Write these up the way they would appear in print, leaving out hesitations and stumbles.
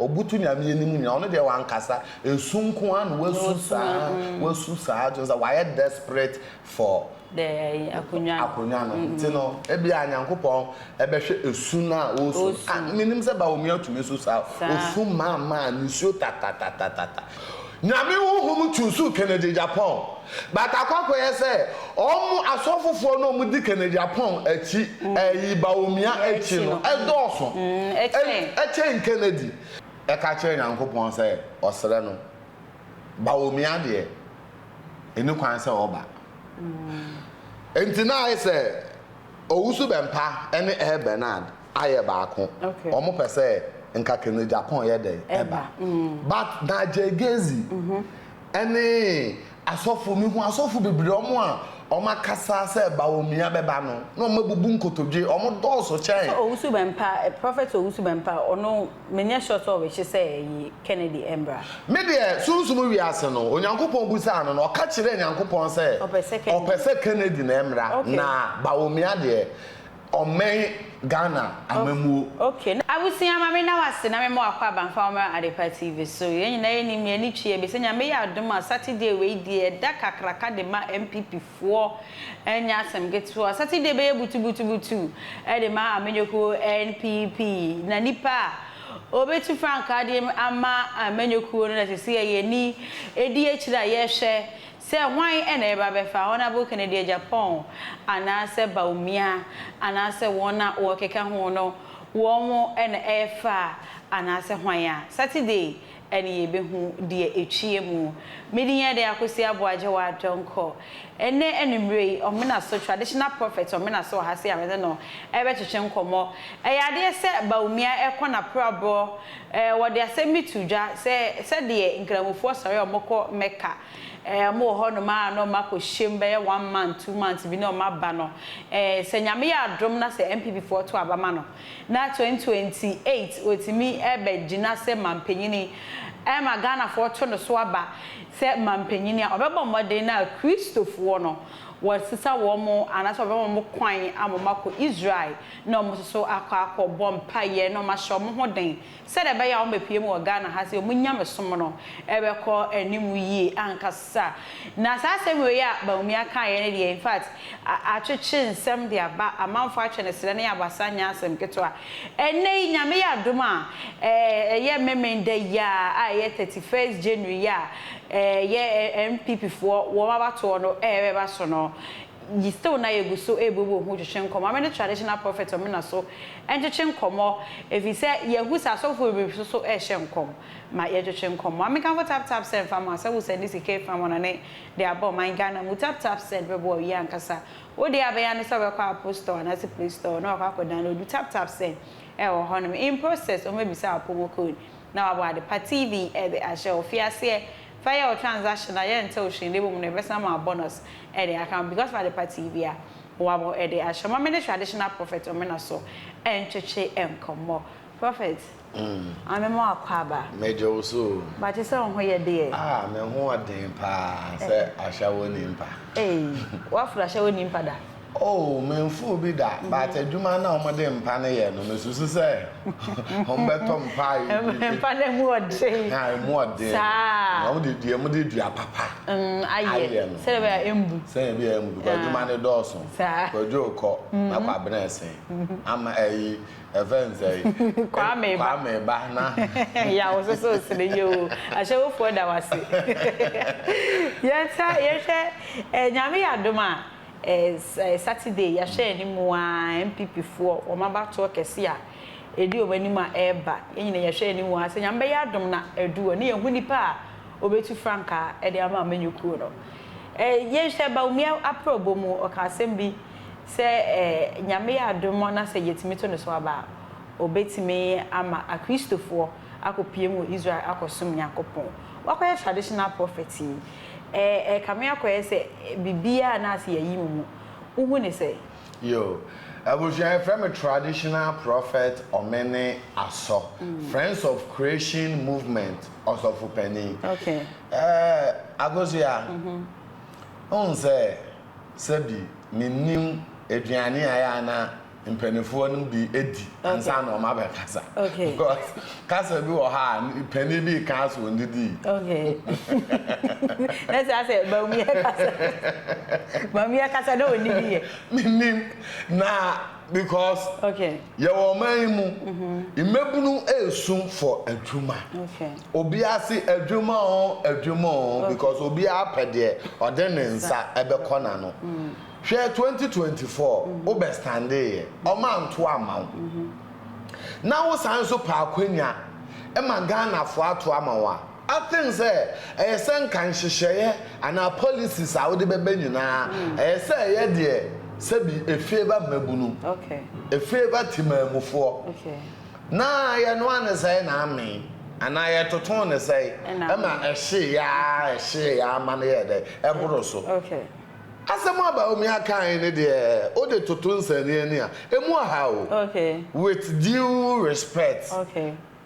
Ɔbutu Nyame anim nyinaa, ɔno deɛ wankasa, esu nko ara na wasu saa, wasu saa, kyerɛ sɛ wayɛ desperate for The akonnwa no. Akonnwa no. Nti no, ebia Nyankopɔn bɛhwɛ esu no a ɔresu no. Ah, menim sɛ Bawumia tumi su saa. Osu maa maa nisuo tatatatata. Nyame honhom choosuu Kennedy Agyapong. But akɔ akɔyɛ sɛ wɔn asɔfofoɔ no a wɔdi Kennedy Agyapong akyi, ɛyi Bawumia akyi no, ɛdɔɔso. Ɛkyɛn Kennedy. Ɛka kyerɛ Nyankopɔn sɛ ɔsrɛ no, Bawumia deɛ, ɛni kwan sɛ ɔba. Enti na ayɛ sɛ Owusu Bɛmpa ne Earl Bernard ayɛ baako. Wɔn pɛ sɛ nka Kennedy Agyapong yɛ dɛn? Ɛba. But Nigel Gaisie ne asɔfo, mehu asɔfo bebree wɔn a wɔn akasa sɛ Bawumia bɛba no, na wɔn abubu nkotodwe, wɔn dɔɔso kyɛn. Sɛ Owusu Bɛmpa, Prophet Owusu Bɛmpa, ɔno Menyɛ sure sɛ ɔrehye sɛ ɛyi Kennedy mbra. Me deɛ, sunsum wiase no, Onyankopɔn bisaa no no, ɔka kyerɛɛ Nyankopɔn sɛ ɔpɛ sɛ Kennedy na ɛmmra, na Bawumia deɛ, ɔmmɛn Ghana amammuo. Abusua ma me nna wo ase na me ma wakɔ aba mfa wo mmra Adepa TV so. Yɛn nyinaa yɛ nim yɛn ani twi yɛ bi sɛ Nyame yɛ adom a Saturday wei deɛ ɛda kakraka de ma NPP foɔ ɛnyɛ asɛm ketewa. Saturday bɛyɛ butubutubutu de ma amanyɔkuo NPP na nipa a ɔbɛtu frankaa de ama amanyɔkuo no na sɛsei yɛn ani di akyire a yɛrehwɛ sɛ hwan na ɛreba abɛfa Honourable Kennedy Agyapong anaasɛ Bawumia anaasɛ wɔn a wɔkeka ho no wɔn na ɛrefa anaasɛ hwan a. Saturday ɛne yɛbɛhu deɛ ɛtwie mu. Me din yɛ de Akosi Aboagye W'adɔnkɔ. Ɛnnɛ anwummerɛ yi, Ɔmenaso, traditional prophet Ɔmenaso wɔ ha sei a me ne no ɛrebɛtwetwe nkɔmmɔ. Ɛyɛ adeɛ sɛ Bawumia ɛrekɔ n'apraborɔ, wɔde asɛm bi to dwa sɛ sɛdeɛ Nkramofoɔ sɔre a wɔkɔ Mecca, wɔn wɔ hɔnom a na wɔn akɔhyɛm bɛyɛ one month, 2 months bi na wɔn aba no, sɛ Nyame yɛ adom na sɛ NPP foɔ to aba ma no, na 2028 otumi bɛ gyina sɛ manpanyini ma Ghanafoɔ to no so aba sɛ manpanyini a, ɔbɛbɔ mmɔden na Kristofoɔ no wɔsesa wɔn anaasɛ ɔbɛma wɔn kwan ama wɔn akɔ Israel na wɔn nso so akɔ akɔ bɔ mpaeɛ na wɔn ahyɛ wɔn ho den sɛdeɛ ɛbɛyɛ a wɔn bɛpue mu wɔ Ghana ha sɛ wɔn nyamesom no bɛkɔ anim yie ankasa. Na saa asɛm wei a Bawumia kaeɛ no deɛ in fact atwetwe nsɛm de aba, amanfoɔ atwe no serɛ ne abasa nyɛ asɛm ketewa. Ɛnnɛ yi Nyame yɛ adom a ɛyɛ Memenda yi a a ɛyɛ 31st January yi a ɛyɛ NPP foɔ wɔn abatoɔ no ɛreba so no, Yi still na yɛgu so rebuebue ho twetwe nkɔmmɔ. Ame ne traditional prophet ɔmena so ntwetwe nkɔmmɔ efisɛ yɛahu sɛ asɔfoɔ bebree nso so rehyɛ nkɔm ma yɛtwetwe nkɔmmɔ. Ame kamfo tap tap send fa ma sɛ wo sɛnde sika efiri amɔnɔne de aba ɔman Ghana mu. Tap tap send bɛboa wo yie ankasa. Wo deɛ abɛyɛ ara ne sɛ wobɛkɔ Apple store anaasɛ Play store na wakɔ akɔ download tap tap send ɛwɔ hɔnom. In process wɔbɛbisa wo promo code na wabɔ Adepa TV de ahyɛ wo. Fi aseɛ fa yɛ wo transaction a yɛntew hwee na mmom no yɛbɛsan ama wo bonus de aka ho because of Adepa TV a wabɔ de ahyɛ. Ma me ne traditional prophet Omena so ntwetwe nkɔmmɔ. Prophet, maame ma wakɔ aba. Megye wo so o. Makye sɛ wo ho yɛ deɛ. Ah, me ho ɔden paa sɛ ahyɛwo ni mpa. Ei, woaforo ahyɛwo ni mpa da? Oh, menfoo bi da, but adwuma no a wɔde mpa no yɛ no, mesusu sɛ wɔbɛtɔ mpa a Mpa no emu ɔden. Ha, emu ɔden. Saa. Na wɔde dua, wɔde dua papa. Ayɛ no. Sɛdeɛ ɛbɛyɛ a ɛmbu. Sɛdeɛ ɛbɛyɛ a ɛmbu, because adwuma no dɔɔso. Saa. Kwadwo rekɔ, na Kwabena resen. Ama ɛyi, ɛfɛ nsɛ yi. Kwame ba. Kwame ba na. Yaw so so sene yoo. Ahyɛwofoɔ da wo ase. Yɛnsa, yɛnhwɛ, Nyame yɛ adom a, Saturday yɛahwɛ anim ara NPP foɔ wɔn abatoɔ kɛse a ɛdi wɔn anim a ɛreba. Yɛn nyinaa yɛhwɛ anim ara sɛ Nyame bɛyɛ adom na adu hɔ ne yɛhu nipa a ɔbɛtu frankaa de ama amanyɔkuo no. Yɛnhwɛ Bawumia aprɔbɔ mu, ɔka asɛm bi sɛ Nyame yɛ adom na sɛ yɛtumi to ne so aba a, ɔbɛtumi ama akristofoɔ akɔpue mu wɔ Israel akɔsom Nyankopɔn. Wakɔyɛ traditional prophet yi, Ɛrekame akɔyɛ sɛ biribiara a na ase yɛayi mo mu. Wohu ne sɛn? Yo, abusua yɛfrɛ me traditional prophet Ɔmene Asɔ, Friends of Creation Movement ɔsɔfo panin. Okay. Ɛɛ Akosua, wohu sɛ sɛbi mennim aduane a ɛyɛ a na. mpanimfoɔ no bi adi ansa na wɔn abɛkasa. Because kasa bi wɔ hɔ a panin bi reka asɛ ɔnnidii. Okay. Na sɛ asɛ Bawumia kasa Bawumia kasa na ɔnnidi yɛ. Mennim na because okay. Yɛwɔ ɔman yi mu, mmabunu resu for adwuma. Obiara se adwuma oo, adwuma oo because obiara pɛ deɛ ɔde ne nsa bɛkɔ n'ano. Hwɛ 2024 wo bɛ standee yɛ, ɔmo anto amma wo. Na wo san nso pɛ akwanya ma Ghanafoɔ ato ama wo a, I think sɛ ɛyɛ sɛ nka nhyehyɛeɛ anaa policies a wode bɛba nyinaa ɛyɛ sɛ ɛyɛ deɛ sɛbi efie ba mmabunu, efie ba temaamufoɔ. Na yɛnoa no sɛe na amee anaa yɛtoto no sɛe ma ɛhyeeɛ ara ɛhyeeɛ ara ma no yɛɛ dɛn ɛboro so. Asɛm a Bawumia kae no deɛ wode toto nsania ani a, ɛmu aha o. With due respect,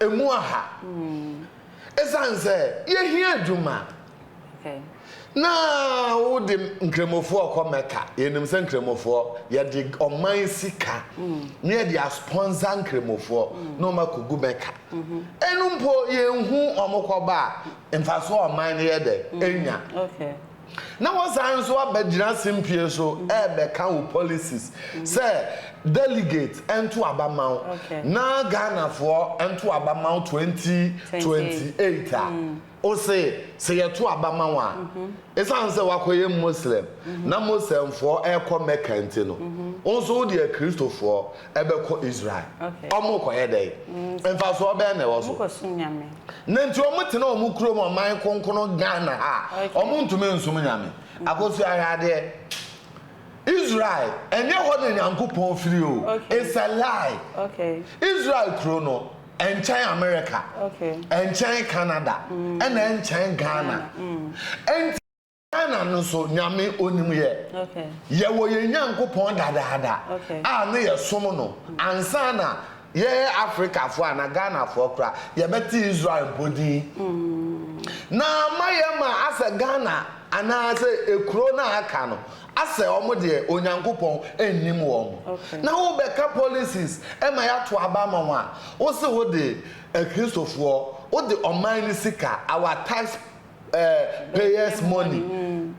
ɛmu aha. Ɛsiane sɛ yɛhia adwuma na wode Nkramofoɔ rekɔ Mecca, yɛnim sɛ Nkramofoɔ, yɛde ɔman sika na yɛde asponsor Nkramofoɔ na wɔakɔgu Mecca. Ɛno mpo yɛnhu wɔn kɔba a, mfasoɔ a ɔman no yɛ dɛ ɛnya. Na wɔsan nso abɛgyina simpie so rebɛka wo policies sɛ delegate nto aba ma wo na Ghanafoɔ nto aba ma wo 2028 a, wose sɛ yɛto aba ma wo a, ɛsiane sɛ woakɔyɛ Muslim na Muslimfoɔ rekɔ Mecca nti no, wo nso wode Akristofoɔ bɛkɔ Israel. Wɔrekɔyɛ dɛn? Mfasoɔ bɛn na ɛwɔ so? Na nti wɔn tena wɔn kurom ɔman kronkron Ghana ha a, wɔn ntumi nsom Nyame. Akosua hwɛ adeɛ. Israel, ɛnyɛ hɔ na Nyankopɔn firi o. It's a lie. Israel kuro no, ɛnkyɛn America, ɛnkyɛn Canada, ɛna ɛnkyɛn Ghana. Ɛnti Ghana no nso Nyame onim yɛ. Yɛwɔ yɛn Nyankopɔn dadaada a ne yɛ som no ansa na yɛ Africafoɔ anaa Ghanafoɔ koraa yɛbɛte Israel mpo din. Na ama yɛ ma asɛ Ghana anaa sɛ ekuro no a aka no asɛ wɔn deɛ Onyankopɔn nnim wɔn. Na wo bɛka policies ma yɛato aba ama wɔn a, wo se wo de Akristofoɔ, wo de ɔman no sika, our tax eh, payers money.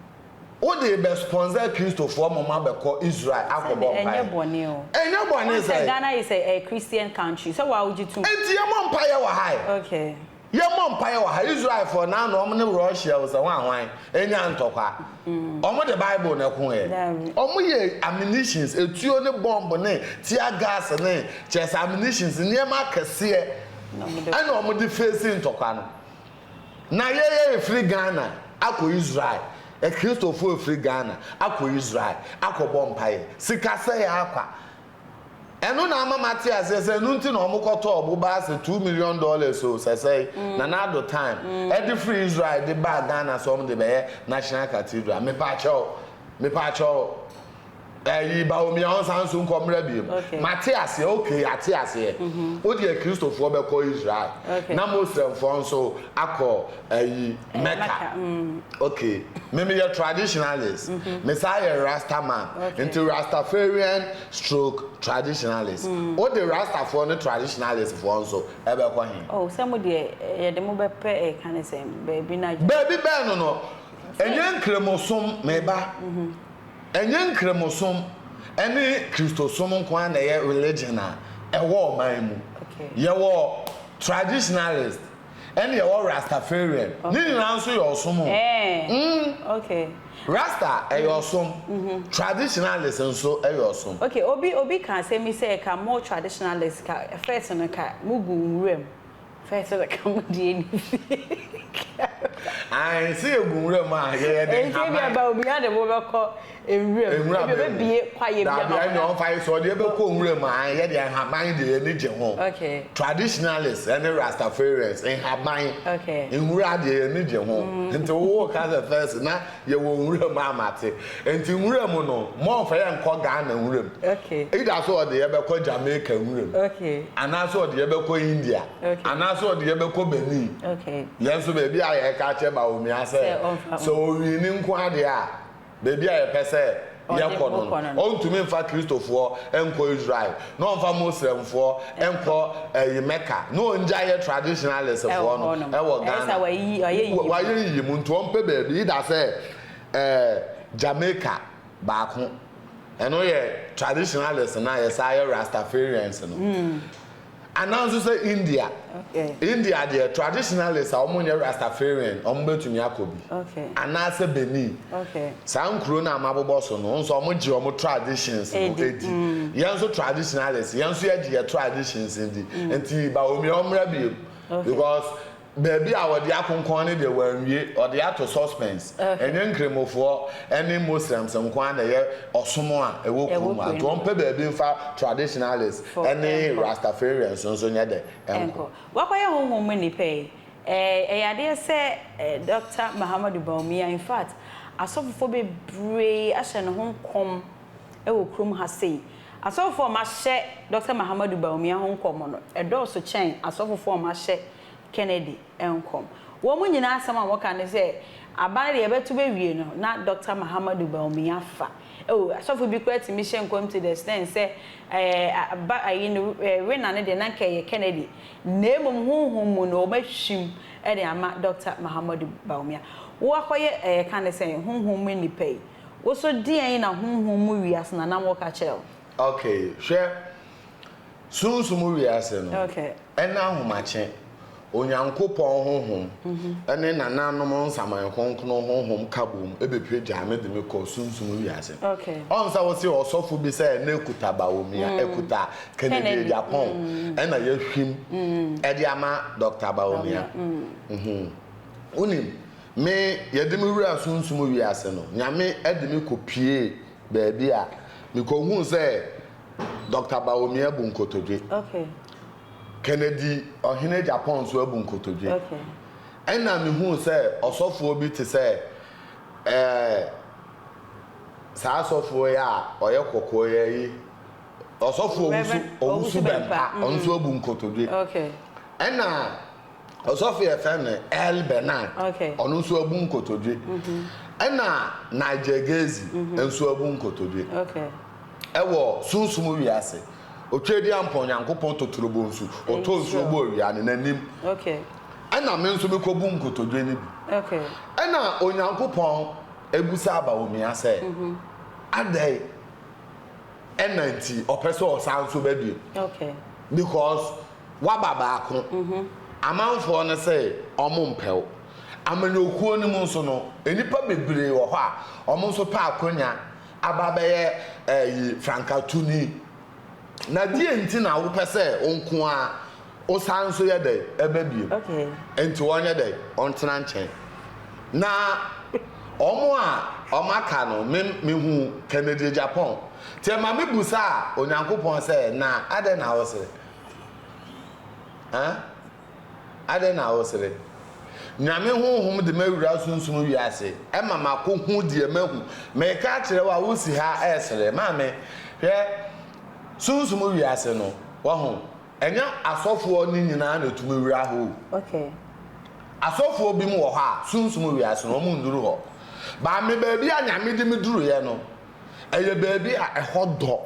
Wo de bɛ sponsor Kristofoɔ ma ɔmo abɛkɔ Israel akɔbɔ mpaeɛ. Ɛnyɛ bɔne o. Ɛnyɛ bɔne Wɔn sɛ sɛn? Ghana is a, a Christian country. Sɛ waa wogye tom. Enti yɛmmɔ mpaeɛ wɔ ha ɛ. Okay. Yɛmmɔ mpaeɛ wɔ ha. Israelfoɔ naano ɔmo ne Russia o sɛ hwan hwan anya ntɔkwa. Ɔmo de Bible na ɛko ɛ. Daabi. Ɔmo yɛ ammunitions, etuo ne bomb ne tear gas ne kyerɛ sɛ ammunitions nneɛma akɛseɛ Na ɔmo de. ɛna ɔmo de face ntɔkwa no. Na yɛyɛ refiri Ghana akɔ Israel, Akristofoɔ refiri Ghana akɔ Israel akɔbɔ mpaeɛ. Sikasɛeɛ akwa. Ɛno na ama mate aseɛ sɛ ɛno nti na wɔkɔtɔɔ ɔbo baa sɛ $2 million o sɛsɛe, Nana Addo time, ɛde firi Israel de baa Ghana sɛ wɔde bɛyɛ National Cathedral. Mepaakyɛw, mepaakyɛw. Ɛyi Bawumia ɔnsan nso nkɔ mmra biem. Okay. Mate aseɛ, okay, yɛate aseɛ. Wo deɛ Kristofoɔ bɛkɔ Israel, Okay. na Muslimfoɔ nso akɔ ɛyi Eh, Mecca. Mecca, mm. Okay, me meyɛ traditionalist, me san yɛ Rasta man, Okay. nti Rastafarian stroke traditionalist. Wo de Rastafoɔ ne traditionalistfoɔ nso ɛbɛkɔ he? Oh, sɛ mo deɛ eh, yɛde mo bɛpɛ ɛka ne sɛn, baabi na agya. Baabi bɛn no no, ɛnyɛ Nkramosom, me ba. Ɛnyɛ Nkramosom ne Kristosom nko ara na ɛyɛ religion a ɛwɔ ɔman mu. Yɛwɔ traditionalist ɛne yɛwɔ Rastafarian. Ne nyinaa nso yɛ ɔsom o. Rasta ɛyɛ ɔsom, traditionalist nso ɛyɛ ɔsom. Okay, obi obi ka asɛm bi sɛ ka mo traditionalist ka first no ka mo gu nwura mu. First no ka mo deɛ ni fie. Ae, sɛ yɛgu nwura mu a, yɛyɛ de Enti ebi nhaban. aba obiara de mo bɛkɔ nwura mu. Nwura Ebi bɛn mu? obebie kwaeɛ bi Daabi, ama ɛnneɛ mo. ɔmfa yɛ sɛ ɔde yɛbɛkɔ nwura mu a, ae, yɛdeɛ nhaban deɛ yɛn ani gye ho. Okay. Traditionalists ɛne Rastafarians, nhaban, Okay. nwura deɛ yɛn ani gye ho. Nti wo ka sɛ first na yɛwɔ nwura mu a mate. Nti nwura mu no, mo ɔmfa yɛn nkɔ Ghana nwura mu. Okay. Either sɛ ɔde yɛn bɛkɔ Jamaica nwura mu. Okay. Anaasɛ ɔde yɛn bɛkɔ India. Okay. Anaasɛ ɔde yɛn bɛkɔ Benin. Okay. Yɛn nso baabi a yɛreka akyerɛ Bawumia sɛ, Sɛ ɔmfa. sɛ ɔwini nko ara deɛ a, baabi a yɛpɛ sɛ. yɛkɔ no no. Ɔntumi mfa Kristofoɔ nkɔ Israel, na ɔmfa Muslimfoɔ nkɔ ɛyi Mecca, na ɔngya yɛ traditionalistfoɔ no ɛwɔ Ghana. Wayɛ nyiyimu nti ɔmpɛ baabi either sɛ ɛɛ Jamaica baako, ɛno yɛ traditionalist no a yɛsan yɛ Rastafarians no. Anaa nso sɛ India. India deɛ traditionalists a wɔn nyɛ Rastafarian wɔn bɛtumi akɔ bi. Anaa sɛ Benin. Saa nkuro no a mabobɔ so no nso wɔn gye wɔn traditions no di. Yɛn nso traditionalists yɛn nso yɛgye yɛ traditions no di. Nti Bawumia ɔmmra bio because Baabi a wɔde akonkɔn no deɛ wɔanwie, wɔde ato suspense. Ɛnyɛ Nkramofoɔ ne Muslims nko ara na ɛyɛ ɔsom a ɛwɔ kurom ha, nti wɔmpɛ baabi mfa traditionalists ne Rastafarians nso nyɛ dɛ nkɔ. Wakɔyɛ honhom mu nipa yi, ɛyɛ adeɛ sɛ Doctor Mahamadou Bawumia, in fact, asɔfofoɔ bebree ahyɛ ne ho nkɔm wɔ kurom ha sei. Asɔfofoɔ a wɔahyɛ Doctor Mahamadou Bawumia ho nkɔm no, ɛdɔɔso kyɛn asɔfofoɔ a wɔahyɛ Kennedy nkɔm. Wɔn nyinaa asɛm a wɔka ne sɛ, aba no deɛ yɛbɛto bɛwie no, na Dɔkta Mahamadou Bawumia fa. Oh, asɔfo bi koraa tumi hyɛ nkɔm to the extent sɛ, ɛɛ, aba ayi no, ɛɛ, winner no deɛ na anka ɛyɛ Kennedy. Na mmom honhom mu no, wɔahwim de ama Dɔkta Mahamadou Bawumia. Wo akɔyɛ ɛɛ, yɛka ne sɛn, honhom mu nipa yi, wo nso deɛn na honhom mu wiase no anam wɔka kyerɛ wo? Okay, hwɛ, Sunsum wiase no, ɛne ahomakye, Onyankopɔn honhom ne nananom nsaman kronkron honhom ka bom bepagyaa me de me kɔɔ sunsum wiase. Ɔn sɛ wose ɔsɔfo bi sɛ na ekuta Bawumia, ekuta Kennedy Agyapong ɛna yɛahwim ɛde ama Doctor Bawumia. Wonim, me yɛde me wuraa sunsum wiase no, Nyame de me kɔpuee baabi a mekɔhuu sɛ Dɔkta Bawumia abu nkotodwe. Kennedy Ɔhene Agyapong nso abu nkotodwe. Ɛna mehuu sɛ ɔsɔfoɔ bi te sɛ ɛɛ saa sɔfoɔ yi a ɔyɛ kɔkɔɔ yi ayi ɔsɔfoɔ Owusu Owusu Bɛmpa ɔno nso abu nkotodwe. Ɛna Ɔsɔfo yɛfrɛ no Earl Bernard, ɔno nso abu nkotodwe. Ɛna Nigel Gaisie nso abu nkotodwe. Ɛwɔ sunsum wiase, Otweaduampɔn Nyankopɔn totorobɔ nsu, ɔtɔ nsuo bɔ owia no n'anim. Ɛna me nso mekɔbu nkotodwe no bi. Ɛna Onyankopɔn abusa Bawumia sɛ, adɛn ɛna nti ɔpɛ sɛ ɔsan nso ba bio? Because Woaba baako. Amanfoɔ no se wɔn mpɛ wo. Amanyɔkuo no mu nso no, nnipa bebree wɔ hɔ a wɔn nso pɛ akonya aba abɛyɛ ɛyi frankatuni. Na deɛ nti na wopɛ sɛ wo nko ara wosan nso yɛ dɛn ɛba bio? Nti wɔnyɛ dɛn? Wɔntena nkyɛn. Na wɔn a wɔaka no, me mehu Kennedy Agyapong. Nti ɛma mebusaa Onyankopɔn sɛ, na adɛn na wosere? Huh? Adɛn na wosere? Nyame honhom de m'awura sunsum wiase ɛma makɔhu deɛ mahu. Meka akyerɛ wo a wosi ha ɛresere. Maame, hwɛ, sunsum wiase no, wahu, ɛnyɛ asɔfoɔ no nyinaa na ɛtumi wura hɔ o. Okay. Asɔfoɔ binom wɔ hɔ a, sunsum wiase no, wɔn nnuru hɔ. But me baabi a Nyame de me duruiɛ no, ɛyɛ baabi a ɛhɔ dɔ.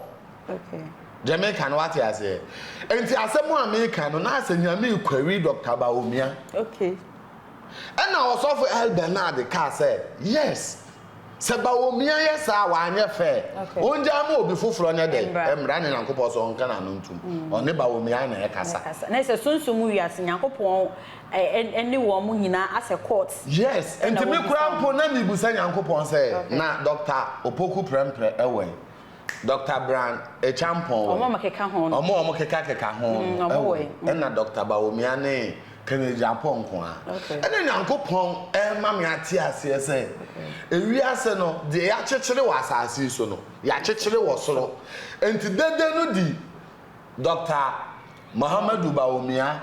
Deɛ meka no wate aseɛ? Nti asɛm a meka no na asɛ Nyame requery Doctor Bawumia. Okay. Ɛna ɔsɔfo El Bernard kaa sɛ yes, sɛ Bawumia yɛ saa a wanyɛ fair. Okay. Ongyaa ma obi foforɔ nyɛ dɛn? Mmra. Mmra ne Nyankopɔn sɛ ɔnka n'ano ntom. Ɔne Bawumia na ɛkasa. Ɛkasa. Na sɛ sunsum mu wiase Nyankopɔn ɛne wɔn nyinaa asɛ court. Yes, Ɛna nti me wɔbisa koraa wɔn. mpo na mebisa Nyankopɔn sɛ Okay. na Doctor Opoku Prɛmprɛ ɛwɔ he? Doctor Bran Acheampong wɔ Wɔn a wɔkeka ho no. Wɔn a wɔkekakeka ho no Mm, wɔn wɔ wɔ Ɛna Doctor Bawumia ne Kennedy Agyapong nko ara. Okay. Ɛna Nyankopɔn rema me ate aseɛ sɛ, ewiase no, deɛ yɛakyekyere wɔ asase yi so no, yɛakyekyere wɔ soro. Enti dede no di Doctor Muhammadu Bawumia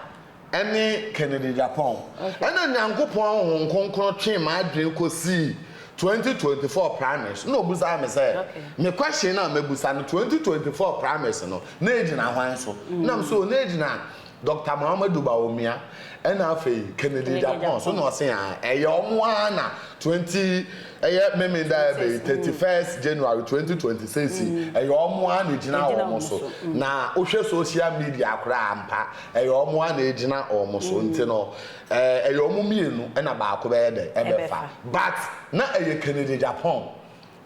ne Kennedy Agyapong. Ɛna Nyankopɔn Honhom Kronkron twee m'adwene kɔsii 2024 primaries. Na ɔbusaa me sɛ, me question no a mɛbusa no, 2024 primaries no, na ɛgyina hwan so? Na me sɛ, oh, na ɛgyina. Doctor Muhammadu Bawumia ɛna afei Kennedy Agyapong so na ɔse aa ɛyɛ ɔmo ara na 20 ɛyɛ Memenda ɛbɛ yi 31st January 2026 yi ɛyɛ ɔmo ara na egyina ɔmo so na wohwɛ social media koraa ampa ɛyɛ ɔmo ara na egyina ɔmo so nti no ɛɛ ɛyɛ ɔmo mmienu ɛna baako bɛyɛ dɛ ɛbɛfa but na ɛyɛ Kennedy Agyapong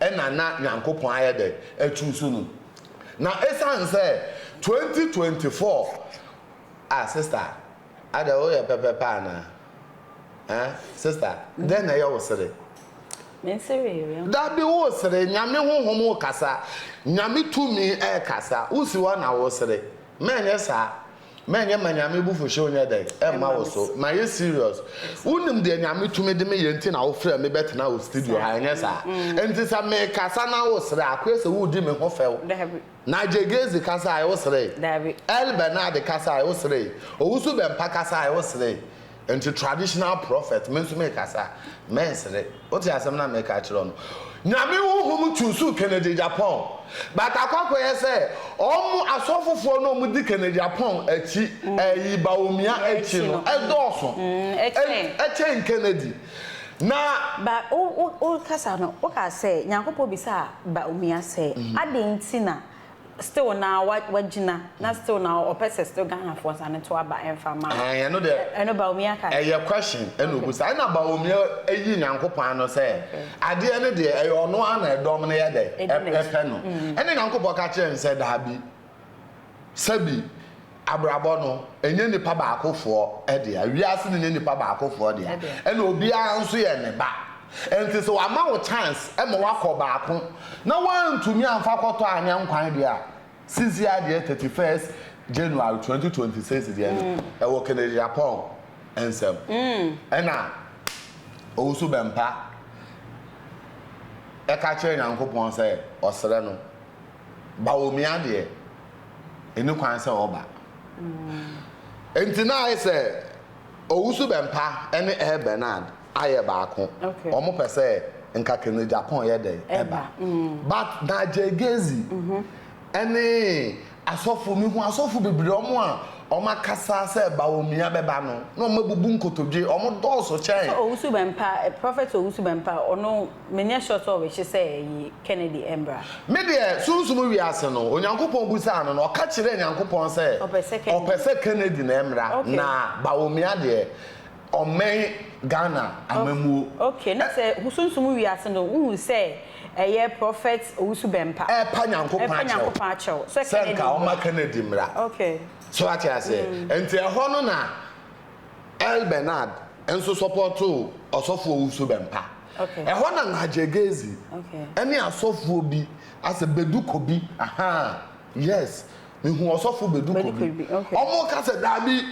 ɛna na Nyankopɔn ayɛ dɛ achuusu no. Na esiane sɛ 2024 ah sister adɛ woyɛ pɛpɛpɛ anaa eh sister dɛn na ɛyɛ wo sere? Menseree yɛn. Dabi wo sere, Nyame honhom rekasa, Nyame tumi ɛrekasa, wosi hɔ na wo sere, mɛnyɛ saa. Mɛnyɛ ma Nyame abufuhyew nyɛ dɛn? Ɛmma wo so. Mayɛ serious. Wonim deɛ Nyame tumi de me yɛ nti na wofrɛɛ me bɛtenaa wo studio ha, ɛnyɛ saa? Nti sɛ mekasa na wosere a, akoyɛ sɛ woredi me ho fɛw. Nigel Gaisie kasae, woseree. Earl Bernard kasae, woseree. Owusu Bɛmpa kasae, woseree. Nti traditional prophet me nso mekasa mensere wote asɛm no a meka kyerɛ wo no Nyame honhom choosuu Kennedy Agyapong but akɔ akɔyɛ sɛ ɔmo asɔfofoɔ no a ɔmo di Kennedy Agyapong akyi ɛyi Bawumia akyi no ɛdɔɔso ɛkyɛn Kennedy na. Ba wo wo kasa no wokaa sɛ Nyankopɔn bisaa Bawumia sɛ adɛn nti na Still na wagyina na still na ɔpɛ sɛ still Ghana foɔ sane to aba ɛnfa ma no. Ɛɛ ɛno deɛ. Ɛno Bawumia kae. Ɛyɛ question ɛna obusa ɛna Bawumia ayi Nyankopɔn ano sɛ adeɛ no deɛ ɛyɛ ɔno ara na ɛdɔm no yɛ dɛ ɛpɛ no ɛna Nyankopɔn ka kyerɛɛ no sɛ daabi sɛbi abrabɔ no ɛnyɛ nipa baako foɔ dea wiase no nyɛ nipa baako foɔ dea ɛna obiara nso yɛ ne ba ɛnti sɛ wama wo chance ɛma wakɔ baako na wantumi amfa kɔtɔ anyɛ nkwan deɛ a sisi adeɛ 31st January 2026 deɛ no ɛwɔ Kennedy Agyapong nsam ɛna Owusu Bɛmpa ɛka kyerɛ Nyankopɔn sɛ ɔsrɛ no Bawumia deɛ ɛni kwan sɛ ɔba. Nti na ayɛ sɛ Owusu Bɛmpa ne Earl Bernard ayɛ baako. Wɔn pɛ sɛ nka Kennedy Agyapong yɛ dɛn ɛba. But Nigel Gaisie ɛne asɔfo, mehu asɔfo bebree wɔn a wɔn akasa sɛ Bawumia bɛba no, na wɔn abubu nkotodwe, wɔn dɔɔso kyɛn. Sɛ Owusu Bɛmpa, Prophet Owusu Bɛmpa, ɔno Menyɛ sure sɛ ɔrehye sɛ ɛyi Kennedy mbra. Me deɛ, sunsum wiase no, Onyankopɔn bisaa no no, ɔka kyerɛɛ Nyankopɔn sɛ ɔpɛ sɛ Kennedy na ɛmmra, na Bawumia deɛ, ɔmmɛn Ghana amammuo. Ok, na sɛ sunsum wiase no, wohu sɛ ɛyɛ Prophet Owusu Bɛmpa. Ɛrepa Nyankopɔn akyɛw sɛ nka ɔmma Kennedy mmra. So wate aseɛ? Nti ɛhɔ no na. Earl Bernard nso sɔpɔtoo Ɔsɔfo Owusu Bɛmpa. Ɛhɔ na Nigel Gaisie ne asɔfoɔ bi asɛ Bedu Kobi ahaa yes mehu Ɔsɔfo Bedu Kobi wɔn ka sɛ daabi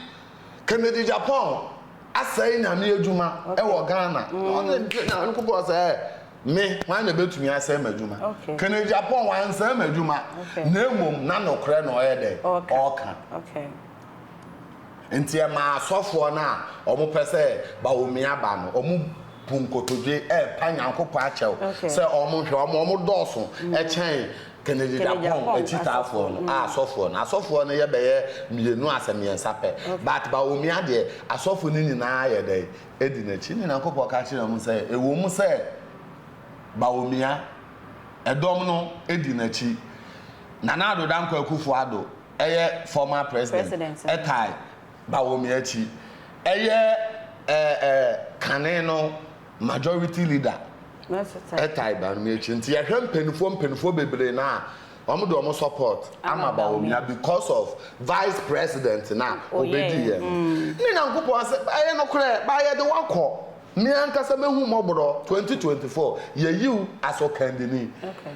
Kennedy Agyapong asɛe Nyame adwuma wɔ Ghana. Ɔne Nyankopɔn sɛ me hwan na ɛbɛtumi asɛe m'adwuma? Kennedy Agyapong wansɛe m'adwuma na mmom na nokorɛ na ɔyɛ dɛn? Ɔreka. Enti ɛmaa asɔfoɔ no a wɔpɛ sɛ Bawumia ba no, wɔbu nkotodwe repa Nyankopɔn akyɛw sɛ wɔnhwɛ wɔn, wɔdɔɔso kyɛn Kennedy Agyapong akyitaafoɔ no, a asɔfoɔ no. Asɔfoɔ no yɛ bɛyɛ mmienu asɛ mmiɛnsa pɛ, but Bawumia deɛ, asɔfo no nyinaa yɛ dɛn? Di n'akyi. Ɛnna Nyankopɔn ka kyerɛɛ wɔn sɛ, Ɛwɔ mu sɛ Bawumia, ɛdɔm no di n'akyi, Nana Addo Dankwa Akufo-Addo ɛyɛ former president ɛtae Bawumia akyi, ɛyɛ ɛɛ kane no majority leader ɛtae Bawumia akyi. Nti yɛhwɛ mpaninfoɔ mpaninfoɔ bebree no a, wɔn de wɔn support ama Bawumia because of vice president no a ɔbɛdiiɛ no. Ne Nyankopɔn sɛ ɛyɛ nokorɛ, ba yɛde wo akɔ. Me ankasa mehu mmɔborɔ 2024 yɛyi wo as ɔkandini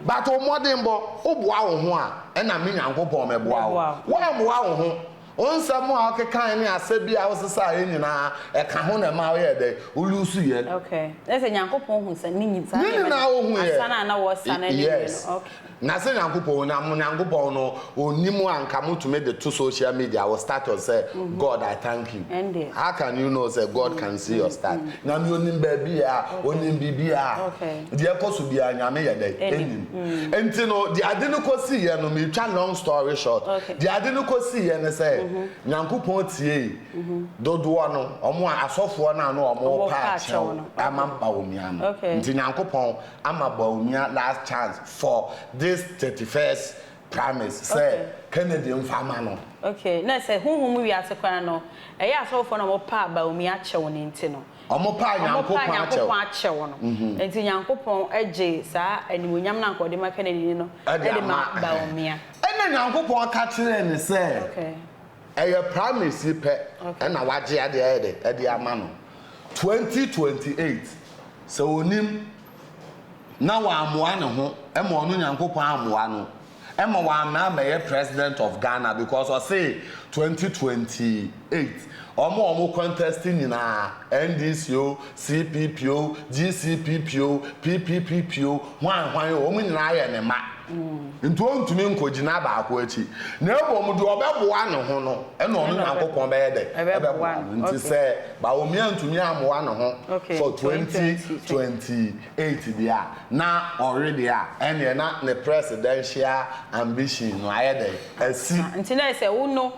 but wo mmɔdenbɔ wo boa wo ho a ɛna me Nyankopɔn mɛboa wo woammoa wo ho wo nsɛm a wokekae ne asɛ bi a wosesaeɛ nyinaa ɛka ho na ɛma woyɛɛ dɛn wo lose yɛ. Okay na sɛ Nyankopɔn hu sɛ ne nyi saa Ne nneɛma nyinaa no ohu yɛ asa no a na wɔsa no ne wie yes no okay. Na sɛ Nyankopɔn na mo Nyankopɔn no ɔnni mu a nka mo tumi de to social media wo status sɛ God I thank you. Ɛndeɛ. How can you know sɛ God can see your stat? Nyame ɔnim baabiaa, ɔnim biribiaa. Deɛ ɛkɔ so biaa Nyame yɛ dɛn? Ɛnim. Nti no deɛ ade no kɔsiiɛ no, meretwa long story short, deɛ ade no kɔsiiɛ ne sɛ, sɛ Nyankopɔn tiee dodoɔ no, wɔn a asɔfoɔ no a na wɔn repa akyɛw ama Bawumia no. Nti Nyankopɔn ama Bawumia last chance for this 31st primaries sɛ Kennedy mfa ma no. Okay, na sɛ honhom mu wiase koraa no, ɛyɛ asɔfoɔ no a wɔpaa Bawumia kyɛw no nti no. Wɔpaa Wɔpaa Nyankopɔn akyɛw. Nyankopɔn akyɛw no. Nti Nyankopɔn gyee saa animuonyam no a anka ɔde ma Kennedy no de de ama ma Bawumia. Ɛna Nyankopɔn ka kyerɛɛ no sɛ, Ɛyɛ primaries yi pɛ na wagye adeɛ ayɛ dɛ de ama no. 2028 sɛ ɔnim na wammoa ne ho ma ɔno Nyankopɔn ammoa no ma wamma ammɛyɛ president of Ghana because ɔse 2028 wɔn a wɔn contest nyinaa NDC o, CPP o, GCPP o, PPPP o, hwan hwan o, wɔn nyinaa yɛ ne mma. Nti ɔntumi nkɔgyina baako akyi. Na mmom deɛ ɔbɛboa ne ho no, ɛna ɔno Nyankopɔn bɛyɛ dɛ? Ɛbɛboa no. Nti sɛ Bawumia antumi ammoa ne ho for 2028 deɛ a, na ɔwe deɛ a, ɛnneɛ na ne presidential ambition no ayɛ dɛn? Asi. Nti na ɛsɛ wo no,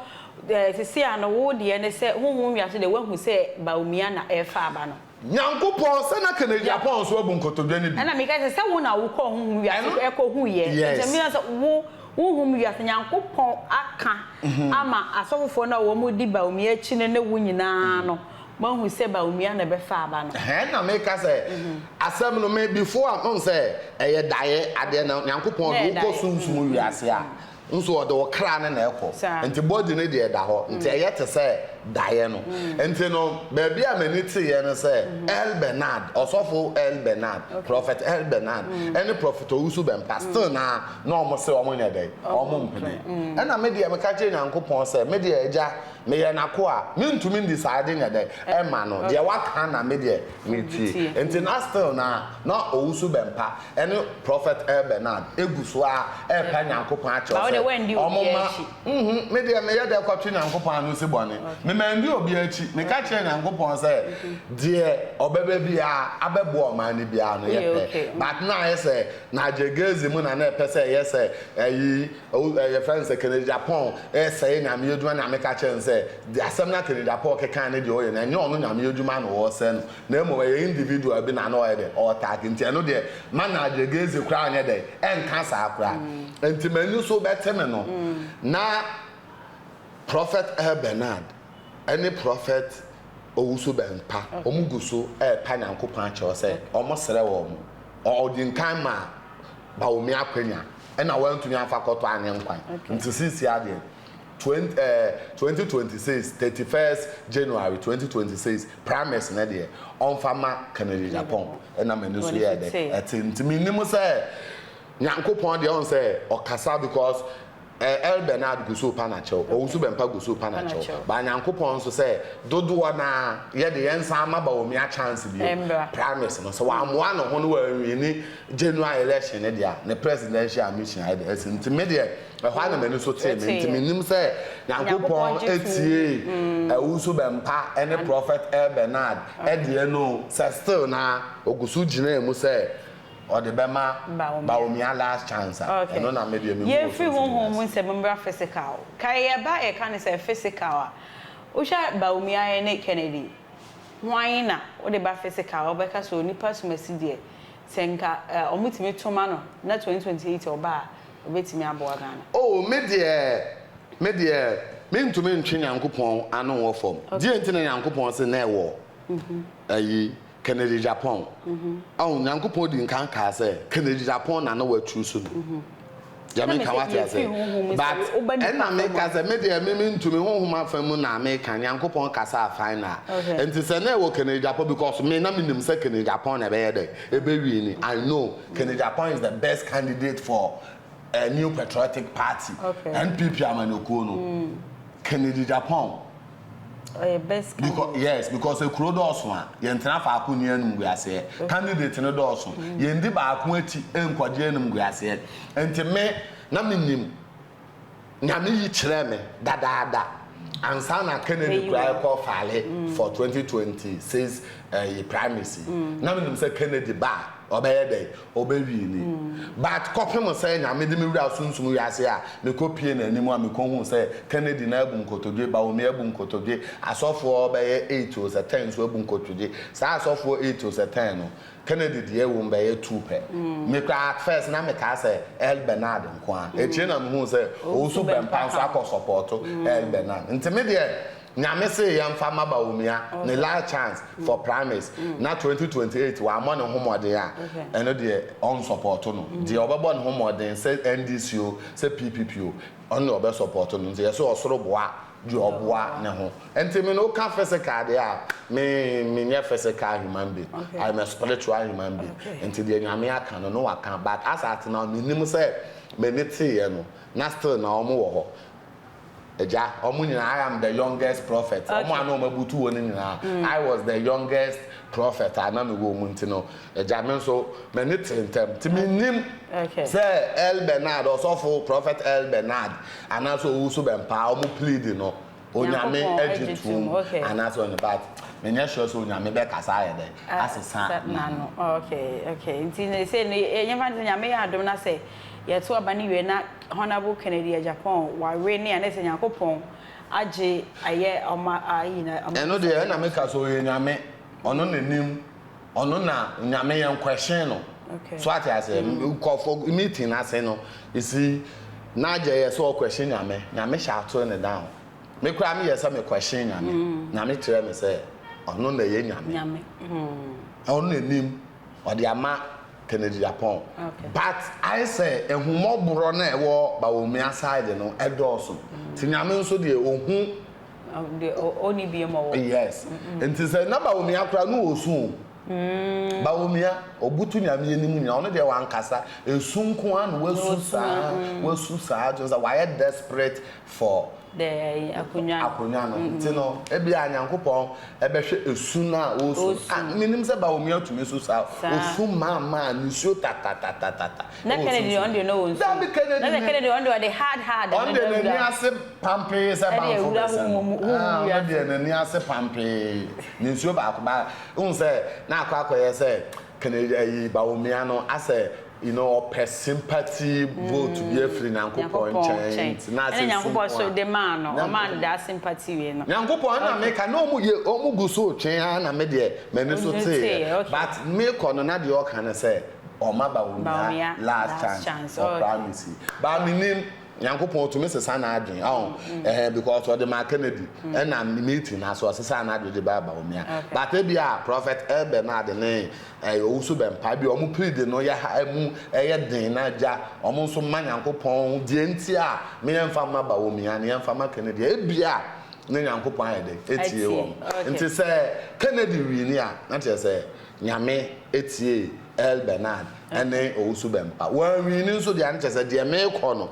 sisi a no wo deɛ ne sɛ honhom wiase deɛ woahu sɛ Bawumia na ɛrefa aba no. Nyankopɔn, sɛ na Kennedy Aponn nso abu nkotodwe no bi. Ɛna meka sɛ, sɛ wo na wokɔɔ honhom wiase Ɛno, kɔhuiɛ. Yes. Nti meka sɛ, wo, honhom wiase, Nyankopɔn aka ama asɔfofoɔ no a wɔn di Bawumia akyi no ne wo nyinaa no, moahu sɛ Bawumia na ɛbɛfa aba no. Ɛhɛn, ɛna meka sɛ, asɛm no, me, before a, wohu sɛ, ɛyɛ daeɛ adeɛ na Nyankopɔn Na de ɛyɛ wokɔ daeɛ. sunsum wiase a, Nso ɔde wo kra no na ɛkɔ. Nti body no deɛ ɛda hɔ. Nti ɛyɛ te sɛ daeɛ no. Nti no baabi a m'ani teeɛ ne sɛ Earl Bernard, Ɔsɔfo Earl Bernard, Prophet Earl Bernard ɛne Prophet Owusu Bɛmpa still naa na wɔn se wɔn nyɛ dɛn? Wɔn mpene. Ɛna me deɛ meka kyerɛɛ Nyankopɔn sɛ me deɛ Agya meyɛ n'akoa, mentumi ndecide nyɛ dɛn ɛmma no. Deɛ waka na me deɛ metie. Nti na still naa na Owusu Bɛmpa ɛne Prophet Earl Bernard egu so ara ɛrepa Nyankopɔn akyɛw sɛ ɔmo ma nhu, me deɛ meyɛ dɛ kɔtwe Nyankopɔn ano si bɔne, me mandi obiara akyi, meka kyerɛɛ Nyankopɔn sɛ deɛ ɔbɛba biara abɛboa ɔman no biara no yɛ pɛ, but na ayɛ sɛ Nigel Gaisie mu na na ɛpɛ sɛ ɛyɛ sɛ ɛyi yɛfrɛ no sɛ Kennedy Agyapong ɛresɛe Nyame adwuma na meka kyerɛ no sɛ deɛ asɛm no a Kennedy Agyapong kekae ne deɛ ɔyɛ no ɛnyɛ ɔno Nyame adwuma na ɔresɛe no. Na mmom ɛyɛ individual bi na na ɔyɛ dɛ ɔɔtag nti ɛno deɛ ma Nigel Gaisie koraa nyɛ dɛ ɛnka saa koraa nti m'ani so bɛte me no na Prophet Earl Bernard ɛne Prophet Owusu Bɛmpa wɔn gu so ɛɛpa Nyankopɔn akyɛw sɛ wɔn srɛ wɔn ɔdi nkan maa Bawumia akwanya ɛna wantumi amfa kɔtɔ anyɛ nkwan nti seesia deɛ 2026 31st January 2026 primaries no deɛ ɔmfa ma Kennedy Agyapong ɛna m'ani so yɛɛ dɛ ɛte nti mennim sɛ Nyankopɔn deɛ ɔn sɛ ɔkasa because Earl Bernard gu so repa n'akyɛw Owusu Bɛmpa gu so repa n'akyɛw but Nyankopɔn nso sɛ dodoɔ no ara yɛde yɛn nsa ama Bawumia chance bio primaries no sɛ wammoa ne ho no wanwini general election no deɛ a ne presidential mission ayɛ dɛ asi nti me deɛ Ɛhɔ ara na m'ani so tee me, nti mennim sɛ Nyankopɔn tiee Owusu Bɛmpa ne Prophet Earl Bernard deɛ no o, sɛ still na ɔgu so gyinaa mu sɛ ɔde bɛma Bawumia last chance a, ɛno na me deɛ mehu wɔ Yɛmfiri sunsum honhom mu wiase. nsɛm mmra physical. Kae yɛba yɛka no sɛ physical a, wohwɛ Bawumia ne Kennedy, hwan na wode ba physical a wobɛka sɛ onipa asumasi deɛ sɛ nka wɔtumi to ma no na 2028 ɔba a, Obetumi aboa Ghana. Oh me deɛ, me deɛ, mentumi ntwe Nyankopɔn ano wɔ fam. Deɛ nti na Nyankopɔn se na ɛwɔ ayi, Kennedy Agyapong. Ɔho, Nyankopɔn di nkan kaa sɛ, Kennedy Agyapong na na wa choose no. Deɛ meka wate aseɛ? But, ɛna meka sɛ, me deɛ me mentumi, honhom afa mu na meka, Nyankopɔn kasaa final. Nti sɛ na ɛwɔ Kennedy Agyapong, because me na menim sɛ Kennedy Agyapong na ɛbɛyɛ dɛn, ɛbɛ wini, I know. Kennedy Agyapong is the best candidate for uh, New Patriotic Party, okay. NPP amanyɔkuo no. Kennedy Agyapong. Ɔyɛ best candidate. Because, yes, because ekuro dɔɔso a yɛntena faako ni anum gu aseɛ. Candidate no dɔɔso. Yɛndi baako akyi nkɔgye anum gu aseɛ. Nti me na menim Nyame yi kyerɛɛ me dadaada ansa na Kennedy koraa rekɔ file for 2026 ɛyi primaries yi. Na menim sɛ Kennedy ba a. ɔbɛyɛ dɛn? Ɔbɛwini. But kɔpem sɛ Nyame de me wura sunsum wiase a, mekɔ pie n'anim a mekɔ huu sɛ Kennedy no abu nkotodwe, Bawumia abu nkotodwe, asɔfoɔ bɛyɛ eight o sɛ ten nso abu nkotodwe. Saa asɔfoɔ eight o sɛ ten no, Kennedy deɛ wom bɛyɛ two pɛ. Me koraa at first na mekaa sɛ Earl Bernard nko ara. Akyire na mehuu sɛ Owusu Bɛmpa nso akɔ sɔpɔɔto Earl Bernard. Nti me deɛ Nyame se yɛmfa mma Bawumia ne last chance for primaries na 2028 wammɔ ne ho mmɔden a, ɛno deɛ ɔnsɔpɔɔto no. Deɛ ɔbɛbɔ ne ho mmɔden sɛ NDC o, sɛ PPP o, ɔno deɛ ɔbɛsɔpɔɔto no. Nti yɛse ɔsoro boa deɛ ɔboa ne ho. Nti me no woka physical deɛ a, me menyɛ physical human being, I am a spiritual human being. Nti deɛ Nyame aka no, na waka. But as at now mennim sɛ m'ani teeɛ no, na still na wɔn wɔ hɔ. Agya, wɔn nyinaa, I am the youngest prophet. Wɔn a na wɔn abutu hɔ no nyinaa, I was the youngest prophet a na mewɔ mu nti no, agya me nso m'ani tee ntɛm. Nti mennim sɛ Earl Bernard, ɔsɔfo Prophet Earl Bernard anaasɛ Owusu Bɛmpaa wɔn plead no, Onyame agye tom anaasɛ ɔnyɛ but menyɛ sure sɛ Onyame bɛkasa ayɛ dɛn asesa n'ano. Okay, okay. Nti no sei no yɛmfa no sɛ Nyame yɛ adom na sɛ yɛto aba no wie na Honourable Kennedy Agyapong wawe ne a na ɛsɛ Nyankopɔn agye ayɛ ɔma ayi na ɔma. Ɛno deɛ ɛna meka sɛ ɔyɛ Nyame, ɔno na nim, ɔno na Nyame yɛn question no. So ate aseɛ, nkurɔfoɔ meeting no ase no, you see, na agye yɛ sɛ ɔquestion Nyame, Nyame shout ne down. Me koraa meyɛ sɛ me question Nyame, Nyame kyerɛ me sɛ ɔno na ɛyɛ Nyame, ɔno na nim, ɔde ama Kennedy Agyapong but ayɛ sɛ ahummɔborɔ no a ɛwɔ Bawumia side no ɛdɔɔso nti Nyame nso deɛ ɔhu Deɛ ɔnni bie ma wɔ. Yes nti sɛ na Bawumia koraa no ɔsu o Bawumia ɔbutu Nyame anim nyinaa ɔno deɛ wankasa ɛsu nko ara na wasu saa wasu saa kyerɛ sɛ wayɛ desperate for The akonnwa no. Akonnwa no. Nti no, ebia Nyankopɔn bɛhwɛ esu no a ɔresu no. Ah, menim sɛ Bawumia tumi su saa. Osu maamaa, nisuo tatatatata. Na Kennedy deɛ, ɔno deɛ na ɔnsu. Dabi, Kennedy Na sɛ Kennedy ɔno deɛ ɔde hard hard no Ɔno deɛ n'ani ase pampee sɛ banfo bɛsɛ no. Ah, ɔno deɛ n'ani ase pampee. Ne nsuo baako ba, wohu sɛ na akɔ akɔyɛ sɛ Kennedy ayi Bawumia no asɛ you know ɔpɛ sympathy vote bi afiri Nyankopɔn nkyɛn nti na asɛ Ɛna su Nyankopɔn nko so a. de maa no, ɔmaa no that sympathy wei no. Nyankopɔn ɛna meka na ɔmo yɛ ɔmo gu so retwe ara na me deɛ m'ani so teeɛ but mekɔ no na deɛ ɔka ne sɛ ɔma Bawumia last chance ɔkora me si but menim Nyankopɔn otumi sesa n'adwen ɔho ɛhɛn because ɔde maa Kennedy ɛna meeting no ase ɔsesaa n'adwen de baa Bawumia but ebia Prophet El Bernard ne ɛyɛ Owusu Bɛmpa ebia ɔmo plead no yɛ ha ɛmu ɛyɛ den na gya ɔmo nso ma Nyankopɔn deɛ nti a me yɛnfa mma Bawumia no yɛnfa ma Kennedy ebia ne Nyankopɔn ayɛ dɛn etie wɔn nti sɛ Kennedy wini a na kyerɛ sɛ Nyame tiee Earl Bernard ne Owusu Bɛmpa. Wɔanwini nso deɛ a, ne kyerɛ sɛ deɛ merekɔ no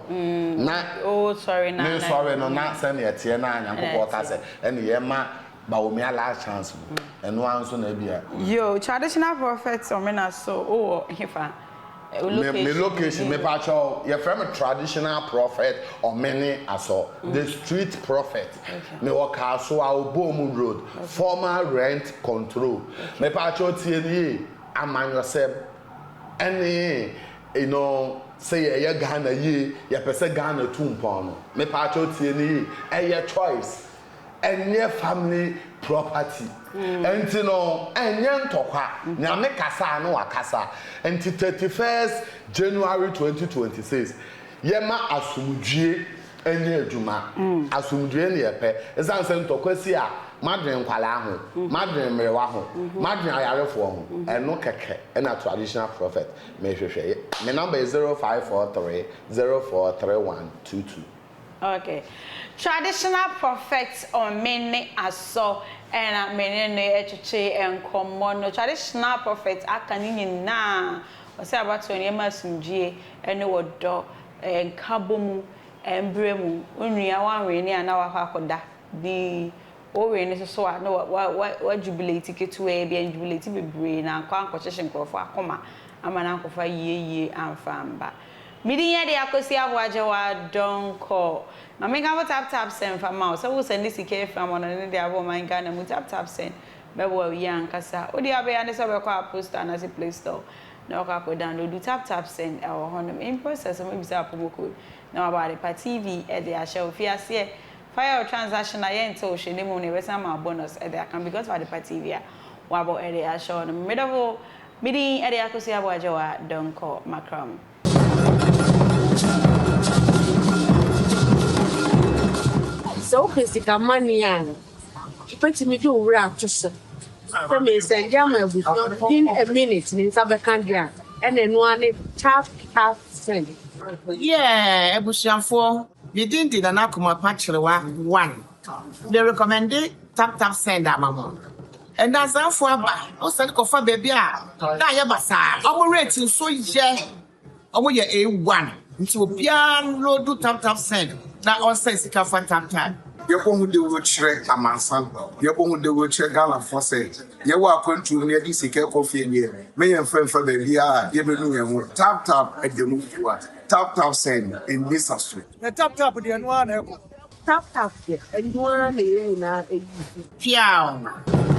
na mesɔre no na sɛdeɛ ɛteɛ no a Nyankopɔn ka sɛ ɛne yɛma Bawumia last chance no, ɛno ara nso na ebia. Yo, traditional prophet Omena so wowɔ hefa? Wo Me me location mepakyɛw yɛfrɛ me traditional prophet Omene Asɔ, the street prophet. Mewɔ Kasoa Obomu road, former rent control. Mepakyɛw tie me yie, amanyɔsɛm ɛne you know sɛ yɛyɛ Ghana yie, yɛpɛ sɛ Ghana tu mpɔn no, mepakyɛw tie me yie, ɛyɛ choice. Ɛnyɛ family property nti no ɛnyɛ ntɔkwa Nyame kasa a na wakasa nti 31st January 2026 yɛma asomdwie nyɛ adwuma asomdwie ne yɛpɛ ɛsiane sɛ ntɔkwa si a madwen nkwadaa ho madwen mmerewa ho madwen ayarefoɔ ho ɛno kɛkɛ ɛna traditional prophet mehwehwɛ me number yɛ 0543 043122. Ok traditional prophet Omene Asɔ ɛna me ne no ɛtwetwe nkɔmmɔ no traditional prophet aka ne nyinaa ɔsɛ abatoɔ no yɛma asomdwie ɛne ɔdɔ nkabɔmu mbrɛ mu wo nua woanwene a na wakɔ akɔda dinn wo wene nso so a na wa wa wa wa jubilate ketewaa bi anjubilate bebree na ankɔ ankɔhyehye nkurɔfoɔ akoma ama no ankɔfa yie yie amfa amba. Me din yɛ de Akosi Aboagyewa Donkor. Ma menkamfo Tap Tap Send mfa ma wo. Sɛ wo sɛnde sika afiri amɔnɔne de aba ɔman Ghana mu, Tap Tap Send bɛboa wo yie ankasa. Wo deɛ abɛyɛ ara ne sɛ wobɛkɔ Apple Store anaasɛ Play Store. Na wakɔ akɔ download tap tap send ɛwɔ hɔnom. In process wɔn bɛbisa wo promo code na wabɔ Adepa TV de ahyɛ wo. Fi aseɛ fa yɛ wo transaction a yɛnte wo hwee na mmom no yɛbɛsan ama wo bonus de aka ho because of Adepa TV a wabɔ de ahyɛ hɔ no. Me dɔfo, me din de Akosua Aboagyewa Donkor Makram. Sɛ wopɛ sika money a, wobɛtumi de wo werɛ ato so sɛ meresɛnde ama abusua within a minute ne nsa bɛka deɛ a, ɛna ɛno ara ne tap tap send. Yeah abusuafoɔ, me din de Nana Kumapa Kyerewa one, me recommende tap tap send ama mo. Nnansafoɔ aba, wo sane kɔfa baabi a na ayɛ basaa, ɔmo rate nso yɛ. Ɔmo yɛ A one nti obiara nloadu tap tap send na ɔnsɛn sika fa tap tap. Yɛbɔ ho dawuro kyerɛ amansan, yɛbɔ ho dawuro kyerɛ Ghanafoɔ sɛ yɛwɔ akwantuo mu na yɛde sika rekɔ fie deɛ, mɛ yɛmfa mfa baabiara a yɛbɛnu yɛn ho. Tap tap ɛda mu fua, tap tap send ɛnni sa so. Na tap tap deɛ ɛno ara na ɛkɔ. Tap tap deɛ ɛno ara na yɛn nyinaa use. Piaaww.